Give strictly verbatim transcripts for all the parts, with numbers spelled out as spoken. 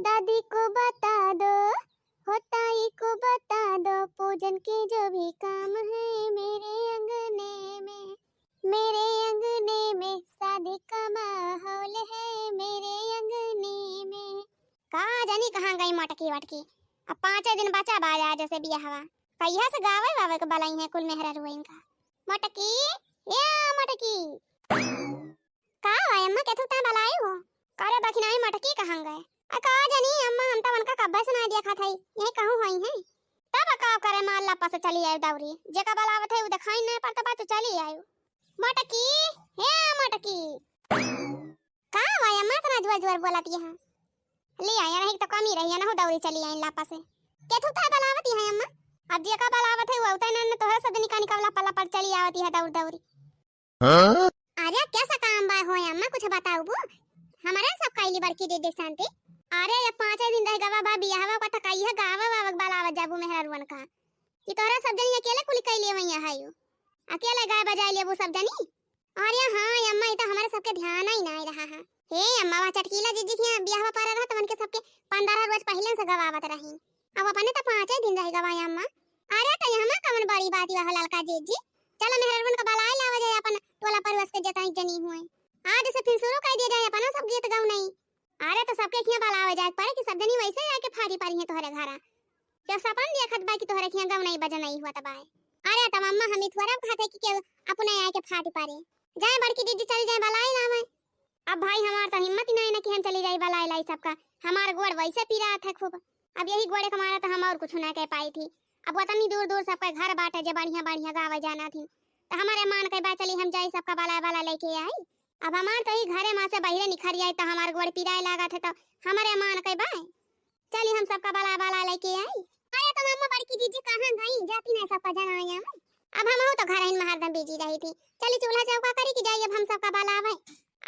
दादी को बता दो, हो ताई को बता दो, पूजन के जो भी काम है मेरे अंगने में, मेरे अंगने में शादी का माहौल है मेरे अंगने में। का जानी कहाँ गई मटकी वटकी। अब पाँचे दिन बचा बा आज से बियाहवा। कहिया से गावे वावे के बलाई है कुल मेहरारुइन का। मटकी, ए मटकी। का बा अम्मा, केथू तैं बलाई हो? करे दखिनाई मटकी कहाँ गए? आ का जानी अम्मा, हम तो उनका कब्बे से ना देखत हई, यही कहूँ होई है। तब का करे, मार लपा से चली आयु दौरी, जेका बलावत है उ देखाई नहीं पड़ता बा तो चली आयु। मटकी, हे मटकी। का बा अम्मा, इतना जोर जोर बोलत यहाँ? ले आया रही तो कमी रही है ना हो, दौरी चली आई लपा से। केथू तैं बलावत है अम्मा? अब जेका बलावत है वो उतै ना, तोहरे सब निका निका लपा लपा चली आवत है दौड़ दौरी। हाँ? अरे, कैसा काम बा हो अम्मा, कुछ बताउबू? हमारे सब कैली बड़की दीदी शांति। अरे, ये पाँचे दिन रह गवा बा बियाहवा का, त कहिया गावे वावे बलावा जाबू मेहरारुअन का। कि तोहरा सब जनी अकेले कुल कैली वहीं है यू। अकेले गाय बजाय लेबू सब जनी। अरे हाँ अम्मा, ये तो हमारे सबके ध्यान ही ना रहा है। हे अम्मा, वह चटकीला जीजी के यहाँ बियाहवा पड़ा रहा तो उनके सबके पंद्रह रोज पहले से गवावत रही। अब अपने तो पाँचे दिन रह गवा अम्मा। अरे, तो यहाँ कौन बड़ी बात हुआ हो ललका जीजी? चलो मेहरारुअन का बलाए लावा जाए, अपन टोला पड़ोस के जतनी जनी हुए। आज से फिर शुरू कर दिया जाए अपना सब गीत गौनई। अरे, तो सबके खिया बलावे जाए पड़े कि सब जनी वैसे आके फाटी पारी है तोहरे घरा। जब सपन देखत बा कि तोहरे खिया गौनई बजनई हुआ तबाए। अरे, तब अम्मा हम ई थोड़ा कहत है कि केहू अपने आके फाटी पारे। जाए बड़की दीदी चली जाए बलाए लावे। अब भाई हमार तो हिम्मत ही नहीं ना कि हम चली जाई बलाए लाई सबका। हमार गोड़ वैसे पिरात है खूब। अब यही गोड़े के मारा तो हम और कुछ ना कह पाई थी। अब वतनी दूर दूर सबका घर बाटे जे बढ़िया बढ़िया गावे जाना थी। तो हमारे मान के बा चली हम जाई सबका बलाए बला लेके आई। अब हमार तो ही घरे मा से बहिरे निखरी आई तो हमार गोड़ पिराए लागत है तो हमारे मान के बा। चली हम सबका बलाए बला लेके आई। अरे तो अम्मा बड़की जीजी कहाँ गई? जाती नहीं सबका जनाया। अब हम तो घर ही में हरदम बिजी रही थी। चली चूल्हा चौका करी कि जाई अब हम सबका बलावे।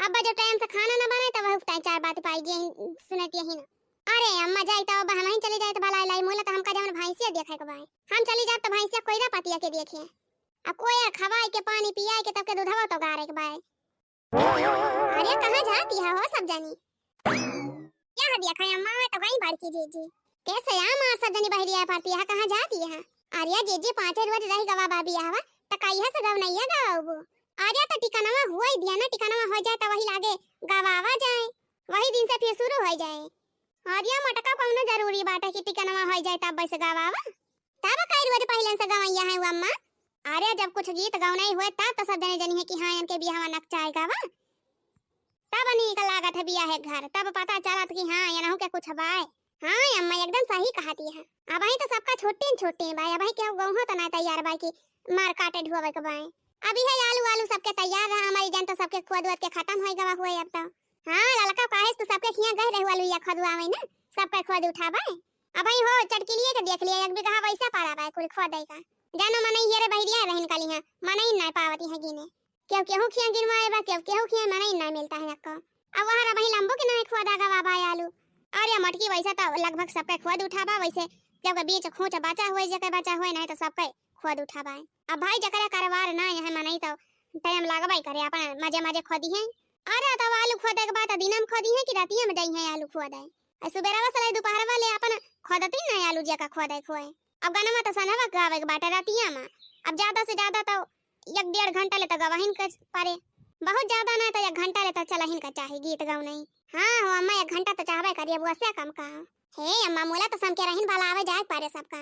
अब जो टाइम से खाना ना बने तो वह टाइम चार बात पाई जे सुनत यही ना। अरे अम्मा जाई तो अब हम ही चली जाए तो बलाए लाई, मोला तो हमका जवन भैंसिया देखे के बाए। हम चली जाए तो भैंसिया कोयरा पतिया के देखे। अब कोयर खवाए के पानी पियाए के तब के दूधवा तो गारे के बाए। अरे कहाँ जाती है हो सब जनी? क्या देखा अम्मा, तो गई बड़की जीजी। कैसे अम्मा सब जनी बहरिया पड़ती है, कहाँ जाती है? अरे जीजी पाँचे रोज रह गवा बा बियाहवा, त कहिया से गवनैया गावबू? अरे तो टिकनवा हुआ ही दिया ना, टिकनवा हो जाए तो वही लागे गवावा जाए, वही दिन से फिर शुरू हो जाए। अरे मोटका कौनो जरूरी बाटे कि टिकनवा हो जाए तब वैसे गवावा? तब कई रोज पहले से गवैया है वो अम्मा। अरे जब कुछ गीत गौनई हुए तब तो सब जने जनी है कि हाँ इनके बियाहवा नकचाए गावा। तब नीक लागत है बियाहे घर, तब पता चलत कि हाँ इनहू के कुछ बाय। हाँ अम्मा एकदम सही कहती है। अबही तो सबका छुट्टी न छुट्टी बाय, अबही केहू गौहो तो ना तैयार बाय कि मार काटे ढुआवे के बाय। अब इहे आलू आलू सबके तैयार रहा, हमारी जन तो सबके खोद वोद के खत्म हो गवा हुए अब तो। हाँ ललका काहे से तो सबके खिया गए रहे आलू या खोदुआवे ना, सबके खोद उठावे। अबही हो चटकिलिए के देख लिया, एक बीघा वैसा पारा बाय कुल खोदे का। जानो मनई ये रे बहिरिया रहन काली है, मनई ना पावती है गिने। केहू केहू खिया गिनवाए बा, केहू केहू खिया मनई ना मिलता है अक्को। अब वहाँ रबही लंबू के नाई खोदा गवा बा आलू। अरे मटकी वैसे तो लगभग सबके खोद उठाबा, वैसे जब के बीच खोच बचा हुए, जेके बचा हुए नहीं तो सबके खोद उठाबा है। अब भाई जकरे कारोबार ना है मनई तो टाइम लगबा ही करे, अपन मजे मजे खोदी है। अरे तब आलू खोदे के बाद दिनम खोदी है कि रातिया में जाई है आलू खोदे? आ सुबेरवा से ले दोपहरवा ले अपन खोदती ना आलू जेका खोदे खोए। अब गनमा तो सनवा गावे के बाटे रातिया में। अब ज्यादा से ज्यादा तो एक डेढ़ घंटा ले तो गवहिन के परे, बहुत ज्यादा ना तो एक घंटा ले तो चलहिन का चाही गीत गौनई। हाँ हो अम्मा, एक घंटा तो चाहबे करी, अब वसे कम का। हे अम्मा, मोला तो समके रहिन भला आवे जाए के परे सबका।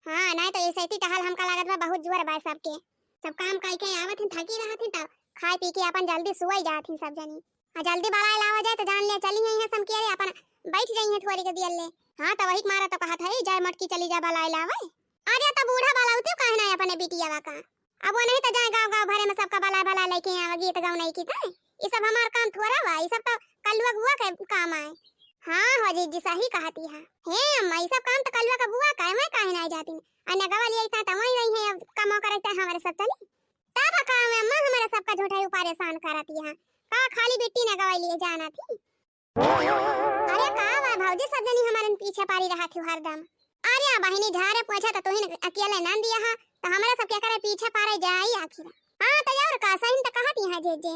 हाँ, नहीं तो ऐसे ही टहल हमका लागत बा बहुत जोर बा सबके। सब काम कई के आवत हैं, थकी रहत हैं, तब खाए पी के अपन जल्दी सुई जात हैं सब जनी। आ जल्दी बलाए लावा जाए तो जान ले चली गई है समके रे, अपन बैठ गई है थोड़ी के दियल ले। हाँ, तो वही के मारा तो कहत है, जाए मटकी चली जा बलाए लावे। अरे तो बूढ़ा बलाउते काहे ना अपने बिटिया का? अब वो नहीं तो जाए गाँव गाँव भरे में सबका बलाए बलाए लेके आवे गीत गौनई की तय। ये सब हमार काम थोड़ा बा, ये सब तो कलुआ गुआ के काम आए। हाँ हो जीजी सही कहती है। हे अम्मा, ये सब काम तो कलुआ का बुआ का है, मैं काहे ना जाती? अन्य गवा लिए इतना तो वही रही है, अब कमो करे तो हमारे सब चली। तब का में अम्मा हमारे सबका झूठा ही परेशान करती है। का खाली बिट्टी ने गवा लिए जाना थी? अरे का बा भौजी, सब जनी हमारन पीछे पारी रहत हो हरदम। अरे बहिनी, झाड़े पोछा त तोहिन अकेले नान दिया हा, त हमरा सब के करे पीछे पारे जाई आखिर। हाँ, त और का, सही त कहत यहाँ जे जे।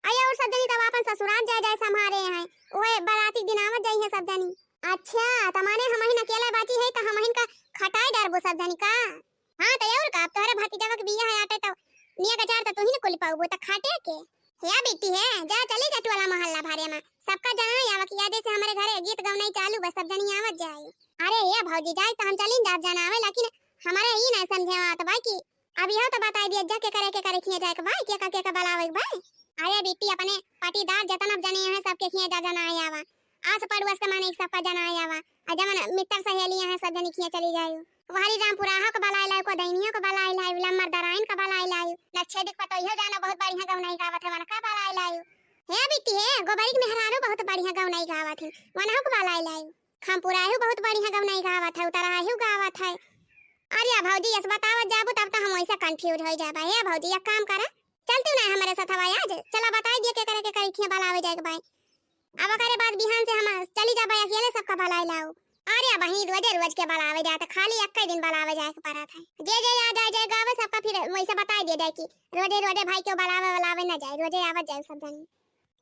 अरे और सब जनी तब अपन ससुराल जाए जाए संभारे हैं, ओए बराती दिन आवत जाई है सब जनी। आ या बिट्टी है, जा चली जा टोला मोहल्ला भरे मा, सबका जनाई आवा कि या जैसे हमरे घरे गीत गवनई चालू बा, सब जनी आवत जाई। अरे या भौजी, जाई त हम चली जाब जनावे, लेकिन हमरे ई ना समझे आवत बा कि अब यह तो बताई दिया जा केकरे केकरे खिया जाए के बा, केका केका बुलावे के बा। अरे बिट्टी, अपने पटीदार जतना जने हैं सबके खिया जा जनाई आवा, आस पड़ोस के माने सबका जनाई आवा, आ जवन मित्र सहेली हैं सब जनी खिया चली जाई। वहरी रामपुराहो के बलाई लायू, को दैनियो के बलाई लायू, लम्मर दराइन के बलाई लायू। लच्छेदी के पतोहियो जानो बहुत बढ़िया गवनई गावत है, वनका बलाई लायू। हे बिट्टी हे, गोबरी के मेहरारू बहुत बढ़िया गवनई गावत है, वनहु के बलाई लायू। खमपुराहू बहुत बढ़िया गवनई गावत है, उतराहू गावत है। अरे भौजी, यस बतावत जाबू तब तो हम वैसे confuse हो जाबा। हे भौजी, एक काम करा, चलती ना हमरे साथ हवाई आज, चला बताई दिया केकरे केकरे खिया बलावे जाए के बाय। अब ओकरे बाद बिहान से हम चली जाबे अकेले, सबका बलाई लाओ। अरे बहिनी, रोजे रोज के बलावे जाए त खाली एक्के दिन बलावे जाए के पड़त है। जे जे आ जाए, जे गावे, सबका फिर वैसे बताई दिया जाए कि रोजे रोजे भाई के बलावे बलावे ना जाए, रोजे आवत जाए सब जनी।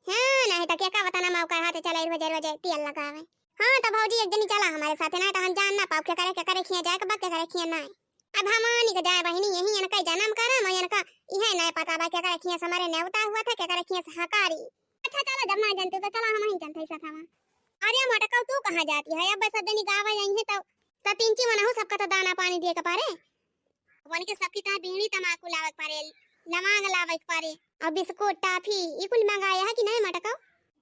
हाँ, नहीं तो केका वतना मौका हाथ चले रोजे रोजे तेल लगावे। हाँ तो भौजी, एक जनी चला हमरे साथे, नहीं तो हम जान ना पाओ केकरे केकरे खिया जाए के बा, केकरे खिया नहीं। अब हमनी के जाए बहिनी, यही इनका जन्म करम, इनका इहे नहीं पता बा केकरे खिया से हमरे नेवता हुआ था, केकरे खिया से हकारी। अच्छा चला, जब ना जानते तो चला, हम ही चलते साथ हवा। अरे मटकऊ, तू कहाँ जाती है? अब सब जनी गावे आई है तो, तो तीन ची मनहु सबका तो दाना पानी दिए के पड़े। वनके सबकी ताई बीड़ी तमाकू लावे के पड़े, लवांग लावे के पड़े, और बिस्कुट, टाफी, ई कुल मंगाया है कि नहीं मटकऊ?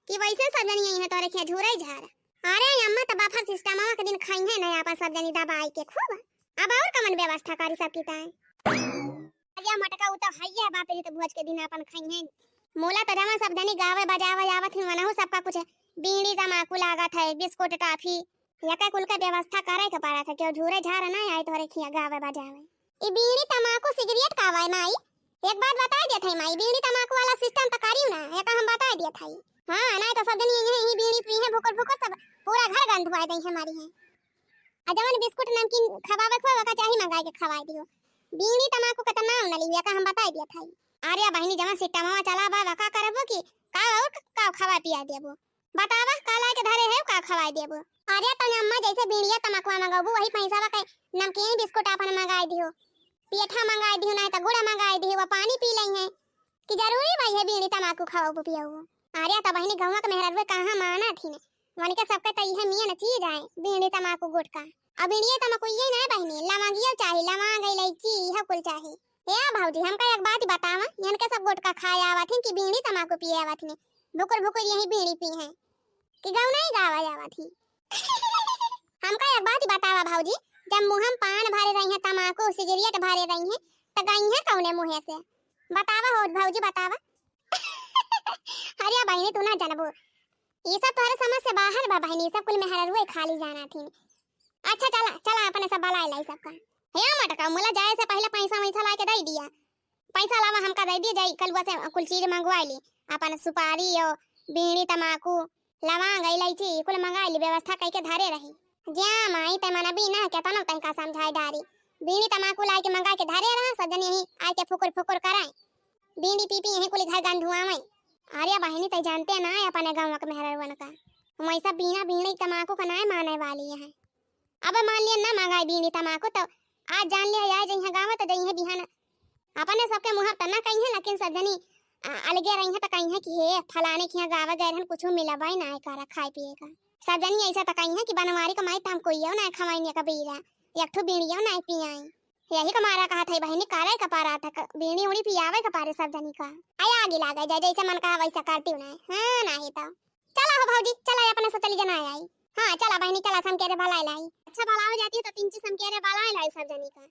कि वैसे सब जनी आई है तोरे खिया झूरे झार। अरे अम्मा, तो बफर सिस्टमवा के दिन खाई है ना अपन सब जनी दबाई के खूब। अब और कमन व्यवस्था करी सबकी ताई? अरे मटका, उ तो हइये बाप रे, तो भोज के दिन अपन खइहें। मोला तो जमा सब जनी गावे बजावे आवत ही, मनहु सबका कुछ बीड़ी तमाकू लागत है, बिस्कुट टाफी, यके कुल के व्यवस्था करे के पड़त है, केहू झूरे झारे ना आए तोरे खिया गावे बजावे। ई बीड़ी तमाकू सिगरेट का बाय माई? एक बात बताई देत है माई, बीड़ी तमाकू वाला सिस्टम तो करियो ना, एका हम बताई देत है। हाँ, नहीं तो सब जनी यही, यही बीड़ी पीहे भुकुर भुकुर, सब पूरा घर गंधुआई दई है हमारी है। आ जवन बिस्कुट नमकीन खवावे के होए, ओका चाही मंगाई के खवाई दियो। बीड़ी तमाकू के त नाम न लियो, का हम बताई दिया थाई। अरे बहिनी, जवन सिस्टमवा चला बा, ओका करबो कि का और का खवाई पियाई देबो? बतावा, का लाई के धरे है, का खवाई देबो? अरे तो अम्मा, जैसे बीड़िया तमाकुआ मंगाबू, वही पैसा के नमकीन बिस्कुट आपन मंगाई दियो, पेठा मंगाई दियो, नहीं तो गुड़ मंगाई दियो, वो पानी पी लई है। कि जरूरी भाई है बीड़ी तमाकू खाओ पियो? अरे तो बहिनी, गौवा के मेहरारू कहाँ माना थी ने, वनके सबके तो इहे मेन चीज आए, बीड़ी तमाकू गुटखा। अब बीड़िए तमाकू ये ना बहिनी, लवांगियो चाही, लवांग, इलायची, इहो कुल चाही। ए भौजी, हमका एक बात बतावा, इनके सब गुटखा खाए आवत ही कि बीड़ी तमाकू पिए आवत ही? भुकुर भुकुर यही बीड़ी पी हैं कि गौनई गावा आवत ही? हमका एक बात बतावा भौजी, जब मुँह में पान भरे रही हैं, तमाकू सिगरेट भरे रही हैं, तो गई हैं कौने मुँहे से? बतावा हो भौजी, बतावा। अरे बहिनी, तू ना जानबू, ये सब तोहरे समझ से बाहर बा बहिनी, ये सब कुल मेहररुए खाली जाना थी। अच्छा चला, चला अपने सब बलाए लाई सबका। हे मटका, मुला जाए से पहले पैसा वैसा ला के दे दिया, पैसा लावा हमका दे दिया, जाई कलुआ से कुल चीज मंगवा ली, अपन सुपारी और बीड़ी तमाकू, लवांग, इलायची, कुल मंगा ली, व्यवस्था कई के धरे रही। जा माई, ते मनबी ना, केतनो तनिका समझाए डारी, बीड़ी तमाकू लाई के मंगा के धरे रहा, सब जन यही आए के फुकुर फुकुर कराए। बीड़ी पी पी यहीं कुल घर गंधुआवे। अरे बहिनी, तै जानते ना है अपने गाँव के मेहररुअन का, वैसा बिना बीड़ी तमाकू का नाय माने वाली है। अब मान लिया ना मंगाई बीड़ी तमाकू, तो आज जान लिया, आ जइहे गाँव तो जइहे बिहान। अपने सबके मुँह त ना कहिए, लेकिन सब जनी, आ, अलगे रही है तो कहिए कि हे फलाने के यहाँ गावे गए रहन, कुछ मिलबे ना करा खाए पिए का। सब जनी ऐसा तो कहिए कि बनवारी कमाई तो हम कोई ना खवाई कबीरा, एक ठो बीड़ियो ना पियाई। यही का मारा कहा था बहिनी, करे का पारा था, क-, बीड़ी उड़ी पियावे का पारे सब जनी का। आया आगे लागे जाए, जैसे मन कहा वैसा करती हूँ ना। हाँ, नहीं तो। चला हो भौजी, चला अपने से चली जना आई। हाँ, चला बहिनी, चला समकेरे भलाई लाई। अच्छा भला हो जाती है तो तीन चीज समकेरे भलाई लाई सब जनी का।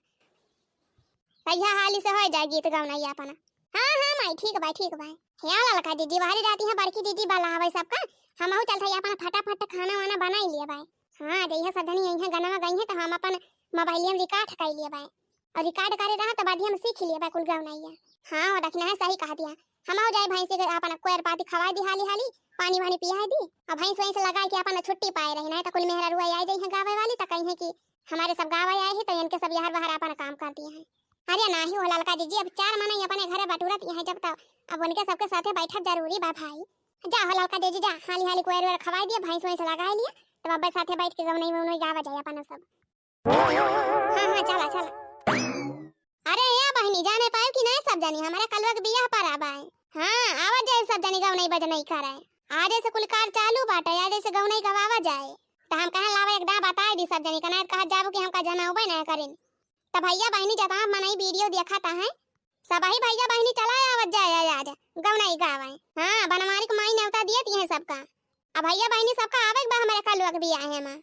भैया हाली से हो जाए गीत गवनई अपना। हाँ, हाँ माई, ठीक बाय, ठीक बाय। हे ललका जीजी, बाहरी जाती है बड़की जीजी, बला हवे सबका। हमहू चलत है अपना फटाफट खाना वाना बनाई लिए बाय। हाँ, जइहे सब जनी यहीं गनवा गई है तो हम अपन मोबाइलिया में record कर लिए बाय। और record करे रहा तो बाद में सीख लिए बा कुल गवनैया। हाँ, वो रखना है, सही कहा दिया। हम आओ जाए भैंस के अपन कोयर पाती खवाए दी हाली हाली, पानी वानी पियाए दी। अब भैंस वैंस लगाए के अपन छुट्टी पाए रही, नहीं तो कुल मेहररुआ आए जाई हैं गावे वाली तो कही है कि हमारे सब गावे आए हैं तो इनके सब यहर बहर अपन काम कर दिए हैं। अरे नाही हो ललका जीजी, अब चार मनई अपने घरे बटुरत यहाँ जब तक अब उनके सबके साथे बैठक जरूरी बा भाई। जा हो ललका जीजी जा, हाली हाली कोयर वेर खवाए दिए, भैंस वैंस लगाए लिए, तब अब साथे बैठ के गवनई वनई गावा जाए अपन सब। हाँ, हाँ, चला, चला। अरे ए बहिनी, जाने पायो कि नाहीं सब जनी, हमरे कलुआ के बियाह परा बाय। हाँ, आवत जाए सब जनी गवनई बजनई करे। आजे से कुल कार चालू बाटे, आजे से गवनई गवावा जाए। त हम कहे लावा एक दाँव बताइ दी सब जनी का, नाहीं त कहत जाबो कि हमका जनउबे नाहीं करिन। त भइया बहिनी जतना मनई video देखत हैं, सबही भइया बहिनी चला आवत जाए आज गवनई गावे। हाँ, बनवारी क माई नेवता दिए दिहे सबका। अब भइया बहिनी सबका आवे के बा हमरे कलुआ के बियाहे मा।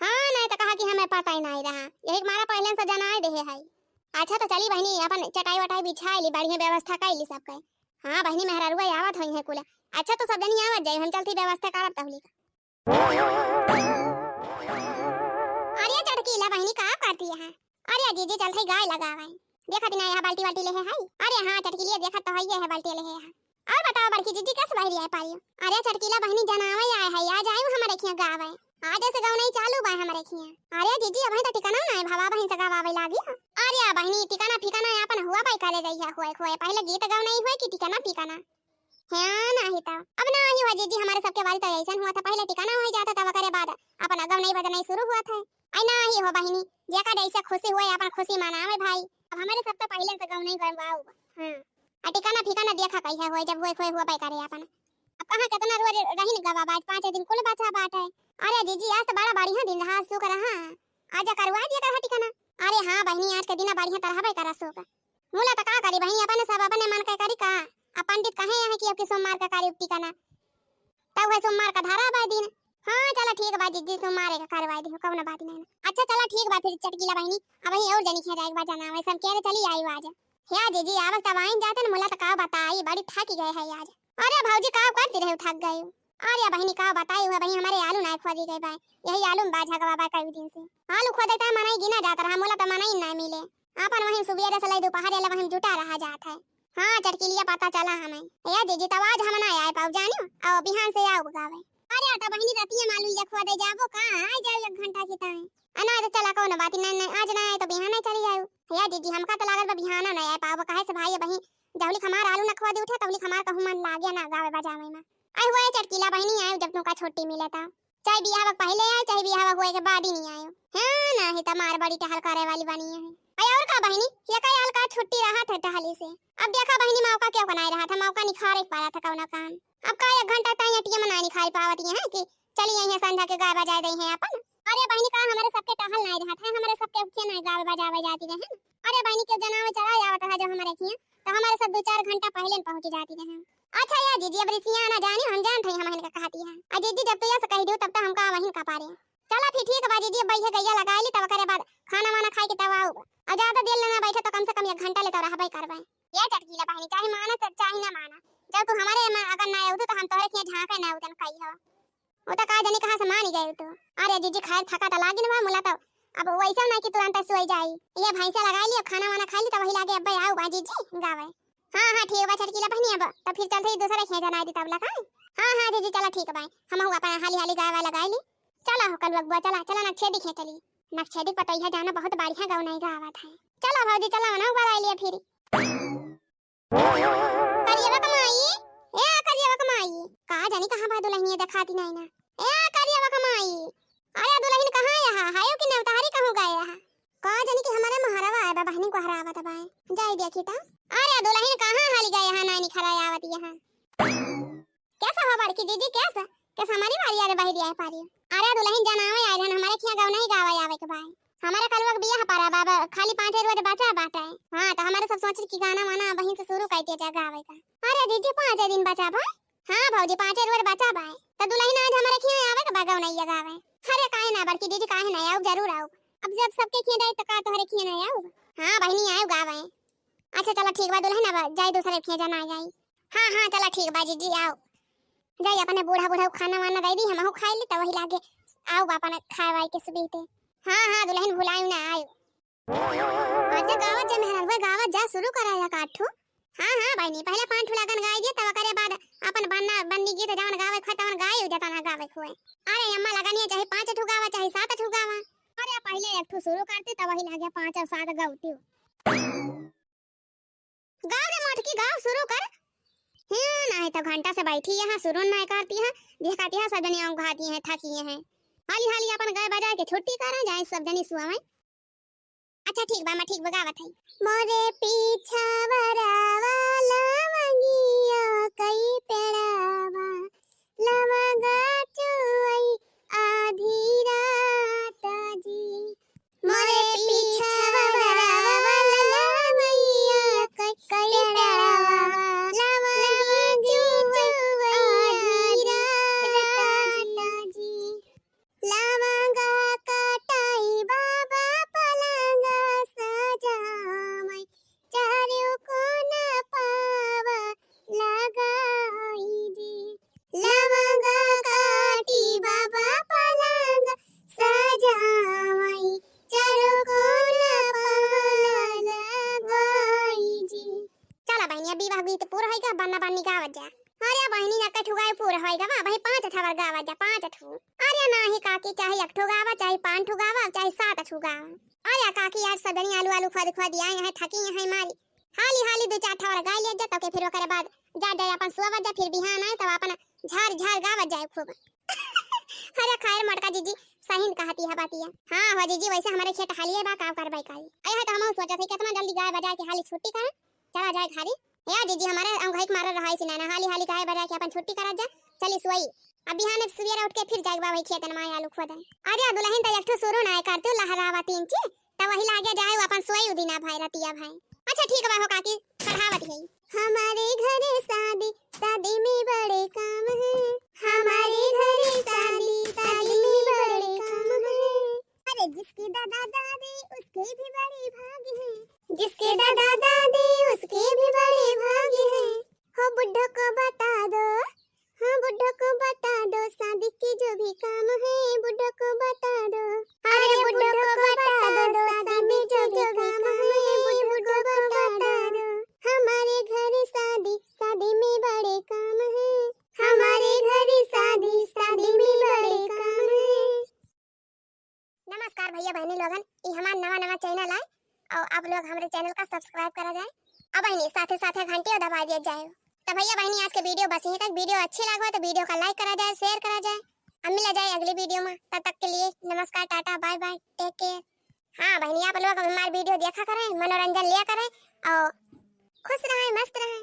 हाँ, नाहीं त कहा कि हमें पता ही नाहीं रहा, यही के मारा पहिले से जनाइ देहे है। अच्छा त चली बहिनी, अपन चटाई वटाई बिछाइ ली, बढ़िया व्यवस्था कइ ली सबके। हाँ बहिनी, मेहरारुआ आवत होइहैं कुल। अच्छा त सब जनी आवत जाई, हम चलती व्यवस्था करब तहुली का। अरे चटकीला बहिनी, का करती है? अरे जीजी, चलत हई गाय लगावे। देखत ना यहाँ बाल्टी वाल्टी लेहे हई। अरे हाँ चटकीलिया, देखत तो हइये है बाल्टी लेहे है। अउर बतावा बड़की जीजी, कइसे बहरी आए पारियो? अरे चटकीला बहिनी, जनावे आए है, आज आयु हमरे खिया गावे। आजे से गवनई चालू बाय हमरे खिया। अरे जीजी, अबहीं त टिकना नाहीं भवा, अबहीं से गवावे लागी। अरे बहिनी, टिकना फिकना आपन हुआ पाई करे रही है, होए होए पहिले गीत गवनई होए कि टिकना फिकना। हाँ, नाहीं त। अब नाहीं हुआ जीजी, हमरे सबके बारी त अइसन हुआ था, पहिले टिकना होइ जात है, तब ओकरे बाद अपन गवनई बजनई शुरू हुआ था। आई नाहीं हो बहिनी, जेका जइसे खुशी होए, अपन खुशी मनावे भाई। अब हमरे सब त पहिले से गवनई गवाउ। हाँ। आ टिकना फिकना देखा कइसे होए, जब होए, होए हुआ पाई करे अपन। अब कहाँ केतना रोज रही न गवावा, आज पाँचे दिन कुल बचा बाटे। अरे जीजी, आज त बड़ा बढ़िया दिन रहा, शुक्र रहा। आज करवाइ दिया करहा टिकना। अरे हाँ बहिनी, आज के दिन बढ़िया त रहबे करा शुक्र। मुला त का करी बहिनी, अपने सब अपने मन के करी का? अब पंडित कहे हैं कि अब की सोमवार का करी टिकना, तब है सोमवार का धरा बा दिन। हाँ चला ठीक बा जीजी, सोमवार का करवाइ दिहु, कउनो बात नाहीं ना। अच्छा चला ठीक बा फिर चटकीला बहिनी, अबहीं अउर जनी खिया जाए के बा जनावे, सब केरे चली आयु आज। हे जीजी, आवत तब आइन जाते न, मुला त का बताई, बड़ी थकी गए है आज। अरे भौजी, का करती रहे, थक गए? अरे बहिनी, का बताई, हुआ बहिनी, हमरे आलू नाहीं खोदी गए बा, यही आलू में बा झगवा बा कई दिन से। आलू खोदे त मनई गिना जात रहा, मुला त मनई नाहीं मिले। आपन वहीं सुबेरे से लई दुपहरे ले वहीं जुटा रहा जात है। हाँ चटकीलिया, पता चला हमें। ए जीजी, तब आज हम ना आए पाउब जानियो, अउ बिहान से आउब गावे। अरे त बहिनी, रतिया में आलू खोदे जाबो का? आइ जाउ एक घंटा की ताई। अ ना त चला, कउनो बात नाहीं, नाहीं, आज ना आए त बिहान चली आयु। ए जीजी, हमका त लागत बा बिहान ना आए पाउब, काहे से भाई बहिन जहुलिक हमार आलू न खोदी उठे, तहुलिक हमार कहूँ मन लागे ना गावे बजावे में। आई हुआ ए चटकीला बहिनी, आयु जब तुमका छुट्टी मिले त। चाहे बियाह के पहिले आयु, चाहे बियाह होए के बाद ही नाहीं आयु। हाँ, नाहीं त मार बड़ी टहल करे वाली बनी है। आई अउर का बहिनी, ये का आल का छुट्टी रहत है टहली से। अब देखा बहिनी, मौका क्यों बनाए रहत है, मौका निखारे के पड़ा था कउनो काम। अब का एक घंटा ताई एटीएम ना निखार पावत ये है कि चली आई है संझा के गाय बजाए दे है अपन। अरे बहिनी, का हमरे सबके टहल नाहीं रहत है, हमरे सबके उठे नाहीं गावे बजावे जाती रहे। अरे बहिनी, के जनावे चला आवत रहा जो हमरे खिया, त हमरे सब दो चार घंटा पहिले न पहुँच जाती रहे। अच्छा या जीजी, अब रिसिया ना जानी, हम जानत हई हम इनका कहती है। आ जीजी, जब तू यस कहि दियो तब त हमका वहीं का पारे। चला फिर ठीक बा जीजी, अब बइहे गइया लगाइ ली, तब ओकरे बाद खाना वाना खाइ के तब आउब। अब ज्यादा देर ले ना बैठे त कम से कम एक घंटा ले त रहबे करबे। ये चटकीला बहिनी, चाहे माना त चाहे ना माना, जब तू हमरे में अगर ना आउतू त हम तोहरे खिया झांके ना उतन कही हो। वो तो का जानी कहाँ से मानी गए तू। अरे जीजी, खैर थका त लागिन बा, मुला तो अब वैसा ना कि तुरंत सोई जाई। ये भैंसा लगाई ली, अब खाना वाना खाई ली, तो वही लागे अब्बे आउब जीजी गावे। हाँ, हाँ, ठीक बा चटकीला बहिनी, अब तो फिर चलत ही दूसरे खेत जनाई दी तब लगा। हाँ, हाँ जीजी, चला ठीक बा, हम हुआ अपन हाली हाली गाय वाय लगाई ली। चला हो कलुआ बुआ, चला, चला नक्शे दिखे चली। नक्शे दिख पतैया जाना बहुत बढ़िया गाँव नहीं गावत है। चला भौजी, चला मना हुआ लाई लिया फिर। करियवा क माई, ए करियवा क माई, का जानी कहाँ बा दुलहिनिया देखाती नाहीं ना। ए करियवा क माई, अरे दुलहिन कहाँ यहाँ, हायो कि नेवतारी कहूँ गए यहाँ? का जानी कि हमारे महरवा आए बा, बहिनी को हरावत बा, जाई देखी ता। अरे दुलहिन कहाँ हाली गए यहाँ, नाहीं निखरा आवत यहाँ। कैसा हो बड़की दीदी, कैसा? कैसा हमारी बारी अरे बहिरी आए पारी? अरे दुलहिन जनावे आए रहन, हमारे खिया गाँव नहीं गावे आवे के बाय। हमारे कलुआ के बियाह परा बाबा, खाली पाँचे रोज बचा बाटे। हाँ, तो हमारे सब सोचे कि गाना वाना वहीं से शुरू कर दिया जाए गावे का। अरे जीजी, पाँचे दिन बचा बा? हाँ भौजी, पाँचे रोज बचा बाय। तो दुलहिन आज हमारे खिया आवे के बा गवनैया गावे। अरे काहे ना बड़की दीदी, काहे ना आउब, जरूर आउब। अब जब सबके खिया जाए तो का तोहरे खिया ना आउब? हाँ बहिनी, आउब गावे। अच्छा चला ठीक बा दुलहिन, अब जाई दूसरे खिया जना जाई। हाँ, हाँ, चला ठीक बा जीजी, आउब। जाई अपने बूढ़ा बूढ़ा खाना वाना दे दी, हमहू खाई ली, तो वही लागे आउब अपन खाए वाई के सुबीते। हाँ, हाँ, दुलहिन भुलायु ना आयु। अच्छा गावत जा मेहरारुआ, गावत जा, शुरू करा या काठू। हाँ, हाँ, बहिनी, पहले पाँच ठू लगन गाई दिए, तब ओकरे बाद अपन बन्ना, बन्नी गीत जवन गावे खोए, तवन गाई, जतना गावे खोए। अरे अम्मा, लगनिया चाहे पाँच ठू गावा, चाहे सात ठू गावा। अरे पहले एक ठू शुरू करती, तब वही लागे पाँच और सात गौती। गाओ रे मोटकी, गाओ, शुरू कर। हाँ, नाहीं तो घंटा से बैठी यहाँ, शुरू नाहीं करती है। देखती है, सब जनी औंघाती हैं, थकी हैं। हाली हाली अपन गाय बजाए के छुट्टी करें, जाए सब जनी सुआवें। अच्छा ठीक बा, मैं ठीक बा गावत है। मोरे पीछा वरावा लवंगिया कई पेड़ावा, लवंगा चुअई आधी रात जी। मोरे पीछा वरावा लवंगिया कई पेड़ावा, लवंगा चुअई आधी रात जी। लवंगा काटाई बाबा पलंग सजावई, चारों कोना पावा लगाई जी। लवंगा काटी बाबा पलंग सजावई, चारों कोना पावा लगाई जी। चला बहिनी, अब विवाह गीत पूरा होइगा, बन्ना बन्नी गावत जा। अरे बहिनी, ना कठु गाए पूरा होइगा, वाह भाई, पाँच ठवर गावत जा, पाँच ठू। अरे नाही काकी, चाहे एक ठू गावा, चाहे पाँच ठू गावा, चाहे सात ठू गावा। अरे काकी, आज सब जनी आलू आलू खोद खोद आए हैं, थकी हैं मारी। हाली हाली दो चार ठवर गाय ले जा, तो के फिर ओकरे बाद जा जाए अपन सोवत जा, फिर बिहान आए तब अपन झार झार गावत जाए खूब। अरे खैर मोटका जीजी, सही न कहती है बातिया। हाँ हो जीजी, वैसे हमारे खेत हालिए बा, काम करबै काई। अरे है तो हम सोचत है कितना जल्दी गाय बजा के हाली छुट्टी करें, चला जाए घरे। हे जीजी, हमारे अंगुहई के मारल रहा इसी नैना, हाली हाली गाय बजा के अपन छुट्टी करा जा, चली सोई। अब बिहान सुबेरे उठ के फिर जाए बा वही खेतन में आलू खोदे। अरे दुल्हन तो एक ठो शुरू ना कर तू लहरावा तीन ची, तब वही लागे जाए अपन सोई उदिना भाई रतिया भाई। अच्छा ठीक बा हो काकी, पढ़ावत है। हमारे घरे शादी, शादी में बड़े काम है। हमारे घरे शादी, शादी में बड़े काम है। अरे जिसके दादा दादी उसके भी बड़े भाग हैं। जिसके दादा दादी उसके भी बड़े भाग हैं। हो बुढ़ो को बता दो, हाँ बुढ़ो को बता दो, शादी के जो भी काम है बुढ़ो को बता दो। अरे बुढ़ो को बता दो, शादी में जो भी काम है बुढ़ो को बता दो। हमारे घर शादी, शादी में बड़े काम है। हमारे घर शादी, शादी में बड़े काम है। नमस्कार भैया बहनी लोगन, ई हमार नवा नवा चैनल आए और आप लोग हमरे चैनल का सब्सक्राइब करा जाए। अब बहनी साथे साथे घंटियो दबा दिया जाए। तो भैया बहनी आज के वीडियो बस यहीं तक। वीडियो अच्छी लगे तो वीडियो का लाइक करा जाए, शेयर करा जाए। अब मिला जाए अगली वीडियो में, तब तक के लिए नमस्कार, tata, bye bye, take care. हाँ बहनी, आप लोग हमारे वीडियो देखा करें, मनोरंजन लिया करें और खुश रहें, मस्त रहें।